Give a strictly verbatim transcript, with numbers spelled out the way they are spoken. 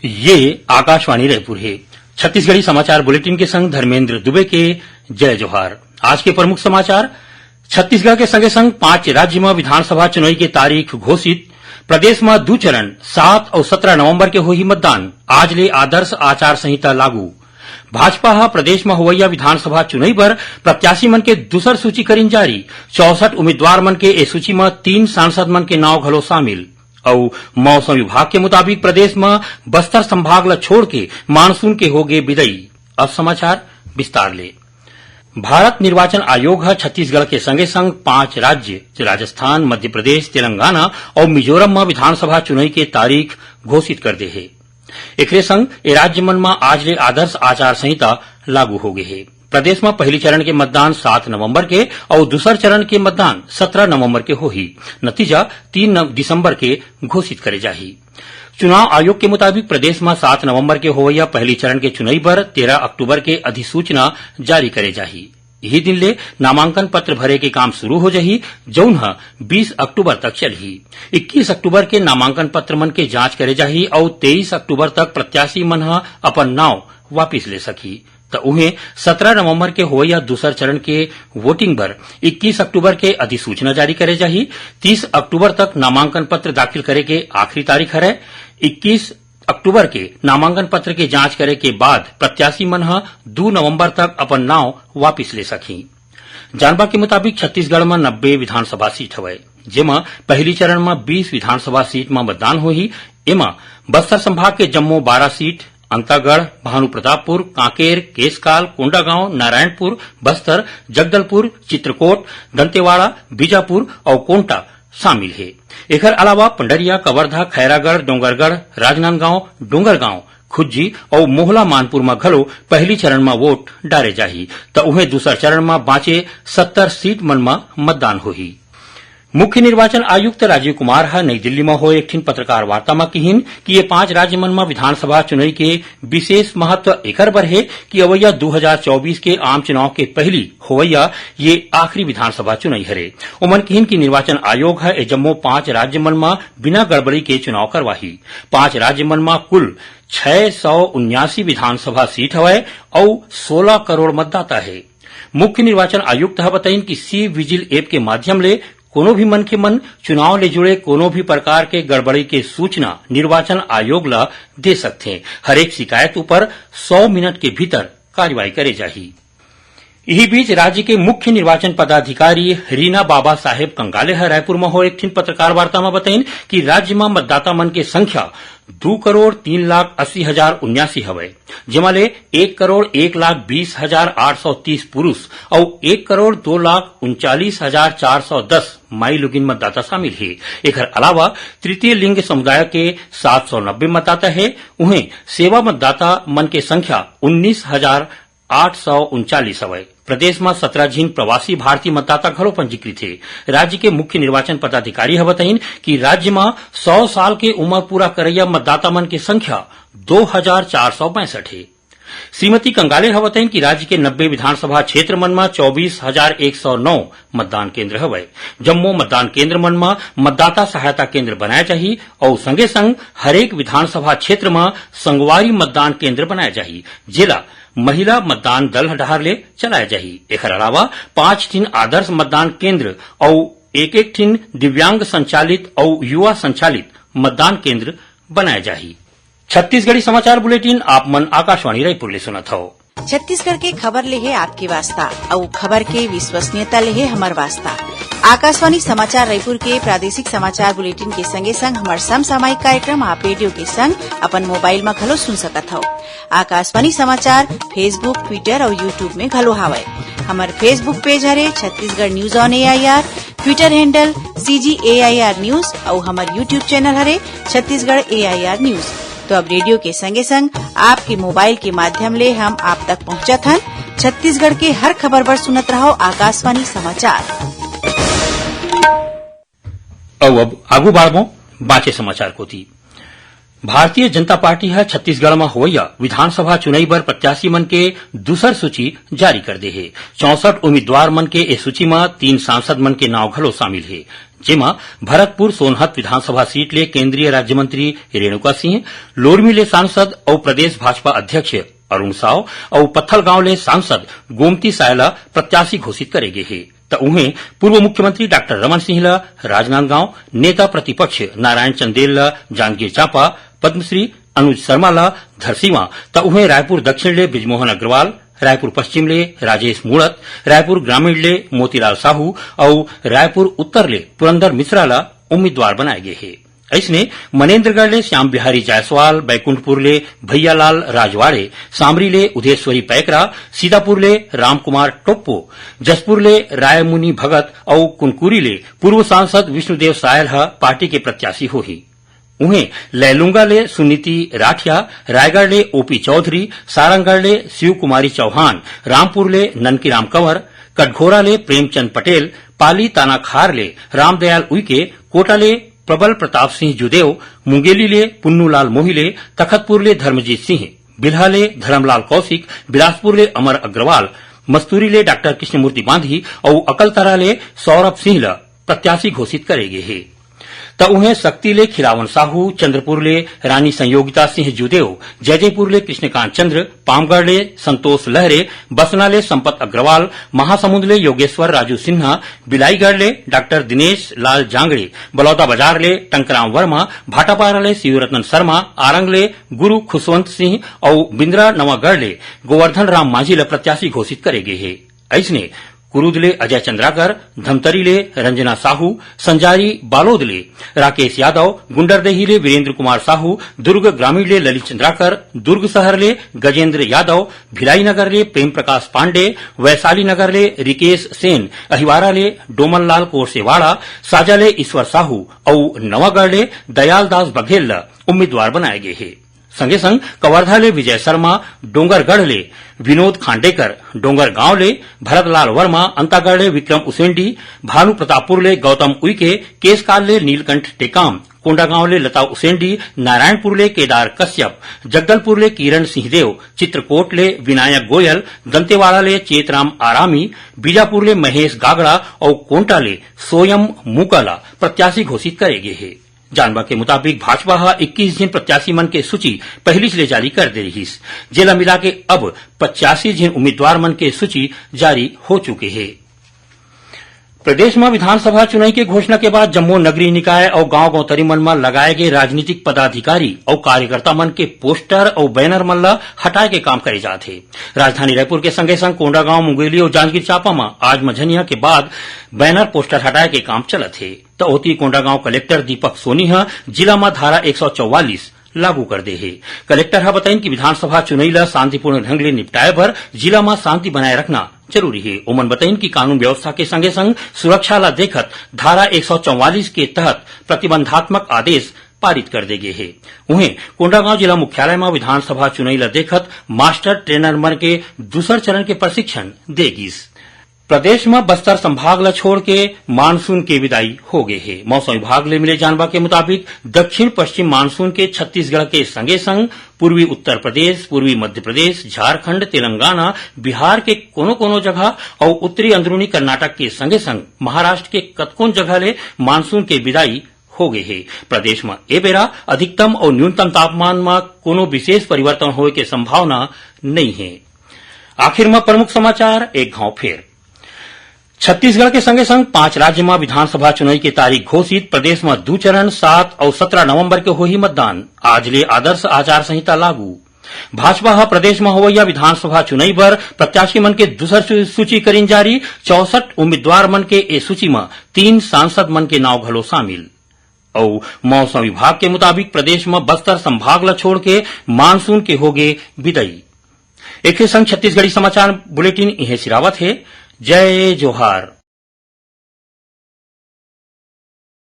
ये आकाशवाणी रायपुर हे। छत्तीसगढ़ी समाचार बुलेटिन के संग धर्मेंद्र दुबे के जय जोहार। आज के प्रमुख समाचार। छत्तीसगढ़ के संगे संग पांच राज्य म विधानसभा चुनई के तारीख घोषित। प्रदेश म दू चरण, सात अउ सत्रह नवंबर के होही मतदान। आज ले आदर्श आचार संहिता लागू। भाजपा ह प्रदेश म होवइया विधानसभा चुनई बर प्रत्याशी मन के दूसर सूची करिन जारी। चौसठ उम्मीदवार मन के ए सूची म तीन सांसद मन के नांव घलो शामिल। अउ मौसम विभाग के मुताबिक प्रदेश म बस्तर संभाग ल छोड़ के मानसून के होगे बिदई। अब समाचार विस्तार ले। भारत निर्वाचन आयोग ह छत्तीसगढ़ के संगे संग पांच राज्य, राजस्थान, मध्य प्रदेश, तेलंगाना अउ मिजोरम म विधानसभा चुनई के तारीख घोषित कर दे हे। एकरे संग ए राज्य मन म आज ले आदर्श आचार संहिता लागू हो गे हे। प्रदेश म पहली चरण के मतदान सात नवंबर के अउ दूसर चरण के मतदान सत्रह नवंबर के होही। नतीजा तीन नव-, दिसंबर के घोषित करे जाही। चुनाव आयोग के मुताबिक प्रदेश म सात नवंबर के होवइया पहली चरण के चुनई बर तेरह अक्टूबर के अधिसूचना जारी करे जाही। इही दिन ले नामांकन पत्र भरे के काम शुरू हो जाही, जउन ह बीस अक्टूबर तक चलही। इक्कीस अक्टूबर के नामांकन पत्र मन के जांच करे जाही अउ तेईस अक्टूबर तक प्रत्याशी मन ह अपन नांव वापिस ले सकही। त उहें, सत्रह नवंबर के होवइया दूसर चरण के वोटिंग बर इक्कीस अक्टूबर के अधिसूचना जारी करे जाही। तीस अक्टूबर तक नामांकन पत्र दाखिल करे के आखिरी तारीख हरय। इक्कीस अक्टूबर के नामांकन पत्र के जांच करे के बाद प्रत्याशी मन ह दू नवंबर तक अपन नांव वापिस ले सकही। जानबा के मुताबिक, छत्तीसगढ़ म नब्बे विधानसभा सीट हवय, जेमा पहली चरण म बीस विधानसभा सीट म मतदान होही। एमा बस्तर संभाग के जम्मो बारह सीट, अंतागढ़, भानुप्रतापपुर, कांकेर, केशकाल, कोंडागांव, नारायणपुर, बस्तर, जगदलपुर, चित्रकोट, दंतेवाड़ा, बीजापुर अउ कोंटा शामिल हे। एखर अलावा पंडरिया, कवर्धा, खैरागढ़, डोंगरगढ़, राजनांदगांव, डोंगरगांव, खुज्जी अउ मोहला मानपुर म घलो पहली चरण म वोट डारे जाही, त उहें दूसर चरण म बांचे सत्तर सीट मन म मतदान होही। मुख्य निर्वाचन आयुक्त राजीव कुमार ह नई दिल्ली म होए एक ठिन पत्रकार वार्ता म किहिन कि ये पांच राज्य मन म विधानसभा चुनई के विशेष महत्व एकर बर हे कि अवइया दू हजार चौबीस के आम चुनाव के पहिली होवइया ये आखिरी विधानसभा चुनई हरे। ओमन किहिन कि निर्वाचन आयोग ह ए जम्मो पांच राज्य मन म बिना गड़बड़ी के चुनाव करवाही। पांच राज्य मन म कुल छह सौ उन्यासी विधानसभा सीट हवय अउ सोलह करोड़ मतदाता हे। मुख्य निर्वाचन आयुक्त ह बताइन कि सी विजिल ऐप के माध्यम ले कोनो भी मनखे मन चुनाव ले जुड़े कोनो भी प्रकार के गड़बड़ी के सूचना निर्वाचन आयोग ल दे सकथे। हरेक शिकायत ऊपर सौ मिनट के भीतर कार्रवाई करे जाही। इही बीच, राज्य के मुख्य निर्वाचन पदाधिकारी रीना बाबा साहेब कंगाले ह रायपुर म होए एक ठिन पत्रकार वार्ता म बताइन कि राज्य म मतदाता मन के संख्या दू करोड़ तीन लाख अस्सी हजार उन्यासी हवय, जेमा ले एक करोड़ एक लाख बीस हजार आठ सौ तीस पुरुष अउ एक करोड़ दो लाख उनचालीस हजार चार सौ दस माईलोगिन मतदाता शामिल हे। एखर अलावा तृतीय लिंग समुदाय के सात सौ नब्बे मतदाता हे। उहें, सेवा मतदाता मन के संख्या उन्नीस हजार आठ सौ उनचालीस हवय। प्रदेश म सत्रह झिन प्रवासी भारतीय मतदाता घलो पंजीकृत हे। राज्य के मुख्य निर्वाचन पदाधिकारी ह बताइन कि राज्य म सौ साल के उमर पूरा करइया मतदाता मन के संख्या दो हजार चार सौ पैंसठ हे। श्रीमती कंगाले ह बताइन कि राज्य के नब्बे विधानसभा क्षेत्र मन म चौबीस हजार एक सौ नौ मतदान केंद्र हवय। जम्मो मतदान केंद्र मन म मतदाता सहायता केंद्र बनाए जाही अउ संगे संग हरेक विधानसभा क्षेत्र म संगवारी मतदान केंद्र बनाए जाही, जेला महिला मतदान दल डहार ले चलाए जाही। एखर अलावा पांच ठिन आदर्श मतदान केंद्र अउ एक एक ठिन दिव्यांग संचालित अउ युवा संचालित मतदान केंद्र बनाए जाही। छत्तीसगढ़ी समाचार बुलेटिन आप मन आकाशवाणी रायपुर ले सुनत हव। छत्तीसगढ़ के खबर ले हे आपके वास्ता, अउ खबर के विश्वसनीयता ले हे हमर वास्ता। आकाशवाणी समाचार रायपुर के प्रादेशिक समाचार बुलेटिन के संगे संग हमर समसामयिक कार्यक्रम आप रेडियो के संग अपन मोबाइल म घलो सुन सकत हव। आकाशवाणी समाचार Facebook, Twitter अउ YouTube में घलो हावय। हमर Facebook पेज हरे Chhattisgarh news on AIR, Twitter handle CG AIR news अउ हमर YouTube चैनल हरे छत्तीसगढ़ एआईआर न्यूज। तो अब रेडियो के संगे संग आपके मोबाइल के माध्यम ले हम आप तक पहुंचत हन। छत्तीसगढ़ के हर खबर बर सुनत रहो आकाशवाणी समाचार। अउ अब आगू बाढ़बो बांचे समाचार कोती। भारतीय जनता पार्टी ह छत्तीसगढ़ म होवइया विधानसभा चुनई बर प्रत्याशी मन के दूसर सूची जारी कर दे हे। चौसठ उम्मीदवार मन के ए सूची म तीन सांसद मन के नांव घलो शामिल हे। जेमा भरतपुर सोनहत विधानसभा सीट ले केंद्रीय राज्य मंत्री रेणुका सिंह, लोरमी ले सांसद अउ प्रदेश भाजपा अध्यक्ष अरुण साव अउ पत्थलगांव ले सांसद गोमती साय ल प्रत्याशी घोषित करे गे हे। त उहें पूर्व मुख्यमंत्री डॉक्टर रमन सिंह ल राजनांदगांव, नेता प्रतिपक्ष नारायण चंदेल ल जांजगीर चांपा, पद्मश्री अनुज शर्मा ल धरसींवा, त उहें रायपुर दक्षिण ले बृजमोहन अग्रवाल, रायपुर पश्चिम ले राजेश मूणत, रायपुर ग्रामीण ले मोतीलाल साहू अउ रायपुर उत्तर ले पुरंदर मिश्रा ल उम्मीदवार बनाए गे हे। अइसने मनेन्द्रगढ़ ले श्याम बिहारी जायसवाल, बैकुंठपुर ले भैयालाल राजवाड़े, सामरी ले उदेश्वरी पैकरा, सीतापुर ले रामकुमार टोप्पो, जशपुर ले रायमुनि भगत अउ कुनकुरी ले पूर्व सांसद विष्णुदेव साय ह पार्टी के प्रत्याशी होही। उहें लैलूंगा ले सुनीति राठिया, रायगढ़ ले ओपी चौधरी, सारंगढ़ ले शिव कुमारी चौहान, रामपुर ले ननकीराम कंवर, कटघोरा ले प्रेमचंद पटेल, पाली तानाखार ले रामदयाल उइके, कोटा ले प्रबल प्रताप सिंह जुदेव, मुंगेली ले पुन्नूलाल मोहिले, तखतपुर ले धर्मजीत सिंह, बिल्हा ले धर्मलाल कौशिक, बिलासपुर ले अमर अग्रवाल, मस्तूरी ले डॉक्टर कृष्णमूर्ति बांधी अउ अकलतरा ले सौरभ सिंह ल प्रत्याशी घोषित करे गे हे। त उहें सक्ती ले खिरावन साहू, चंद्रपुर ले रानी संयोगिता सिंह जुदेव, जैजैपुर ले कृष्णकांत चंद्र, पामगढ़ ले संतोष लहरे, बसना ले संपत अग्रवाल, महासमुंद ले योगेश्वर राजू सिन्हा, बिलाईगढ़ ले डॉक्टर दिनेश लाल जांगड़े, बलौदाबाजार ले टंकराम वर्मा, भाटापारा ले शिवरतन शर्मा, आरंग ले गुरु खुशवंत सिंह अउ बिंद्रा नवागढ़ ले गोवर्धन राम मांझी ल प्रत्याशी घोषित करे गे हे। अइसने कुरूद ले अजय चंद्राकर, धमतरी ले रंजना साहू, संजारी बालोद ले राकेश यादव, गुंडरदेही ले वीरेंद्र कुमार साहू, दुर्ग ग्रामीण ले ललित चंद्राकर, दुर्ग शहर ले गजेंद्र यादव, भिलाई नगर ले प्रेम प्रकाश पांडे, वैशाली नगर ले रिकेश सेन, अहिवारा ले डोमनलाल कोरसेवाड़ा, साजा ले ईश्वर साहू अउ नवागढ़ ले दयालदास बघेल ल उम्मीदवार बनाए गे हे। संगे संग कवर्धा ले विजय शर्मा, डोंगरगढ़ ले विनोद खांडेकर, डोंगरगांव ले भरतलाल वर्मा, अंतागढ़ ले विक्रम उसेंडी, भानु प्रतापपुर ले गौतम उइके, केसकाल ले नीलकंठ टेकाम, कोंडागांव ले लता उसेंडी, नारायणपुर ले केदार कश्यप, जगदलपुर ले किरण सिंहदेव, चित्रकोट ले विनायक गोयल, दंतेवाड़ा ले चेतराम आरामी, बीजापुर ले महेश गागड़ा अउ कोंटा ले सोयम मूका ल प्रत्याशी घोषित करे गे हे। जानबा के मुताबिक भाजपा ह इक्कीस झिन प्रत्याशी मन के सूची पहिलीच ले जारी कर दे रिहिस, जेला मिलाके अब पचासी झिन उम्मीदवार मन के सूची जारी हो चुके हे। प्रदेश म विधानसभा चुनाई के घोषणा के बाद जम्मो नगरीय निकाय अउ गांव गौतरी मन म लगाए गे राजनीतिक पदाधिकारी अउ कार्यकर्ता मन के पोस्टर अउ बैनर मन ल हटाए के काम करे जात हे। राजधानी रायपुर के संगे संग कोंडागांव, मुंगेली अउ जांजगीर चांपा म आज मझनिया के बाद बैनर पोस्टर हटाए के काम चलत हे। त ओती कोंडागांव कलेक्टर दीपक सोनी ह जिला म धारा एक सौ चौवालीस लागू कर दे हे। कलेक्टर ह बताइन कि विधानसभा चुनई ल शांतिपूर्ण ढंग ले निपटाए बर जिला म शांति बनाए रखना जरूरी हे। ओमन बताइन कि कानून व्यवस्था के संगे संग सुरक्षा ल देखत धारा एक सौ चौवालीस के तहत प्रतिबंधात्मक आदेश पारित कर दे गे हे। उहें कोंडागांव जिला मुख्यालय म विधानसभा चुनई ल देखत मास्टर ट्रेनर मन के दूसर चरण के प्रशिक्षण दे गिस। प्रदेश म बस्तर संभाग ल छोड़ के मानसून के विदाई हो गे हे। मौसम विभाग ले मिले जानबा के मुताबिक दक्षिण पश्चिम मानसून के छत्तीसगढ़ के संगे संग पूर्वी उत्तर प्रदेश, पूर्वी मध्य प्रदेश, झारखंड, तेलंगाना, बिहार के कोनो कोनो जगह अउ उत्तरी अंदरूनी कर्नाटक के संगे संग महाराष्ट्र के कतकोन जगह ले मानसून के विदाई हो गे हे। प्रदेश म ए बेरा अधिकतम अउ न्यूनतम तापमान म कोनो विशेष परिवर्तन होए के संभावना नइ हे। आखिर म प्रमुख समाचार एक घांव फेर। छत्तीसगढ़ के संगे संग पांच राज्य म विधानसभा चुनई के तारीख घोषित, प्रदेश म दू चरण, सात अउ सत्रह नवंबर के होही मतदान। आज ले आदर्श आचार संहिता लागू। भाजपा ह प्रदेश म होवइया विधानसभा चुनई बर प्रत्याशी मन के दूसर सू-, सूची करिन जारी। चौसठ उम्मीदवार मन के ए सूची म तीन सांसद मन के नाव घलो शामिल। अउ मौसम विभाग के मुताबिक प्रदेश म बस्तर संभाग ल छोड़ के मानसून के होगे विदाई। एखरे संग छत्तीसगढ़ी समाचार बुलेटिन इहें सिरावत हे। जय जोहार।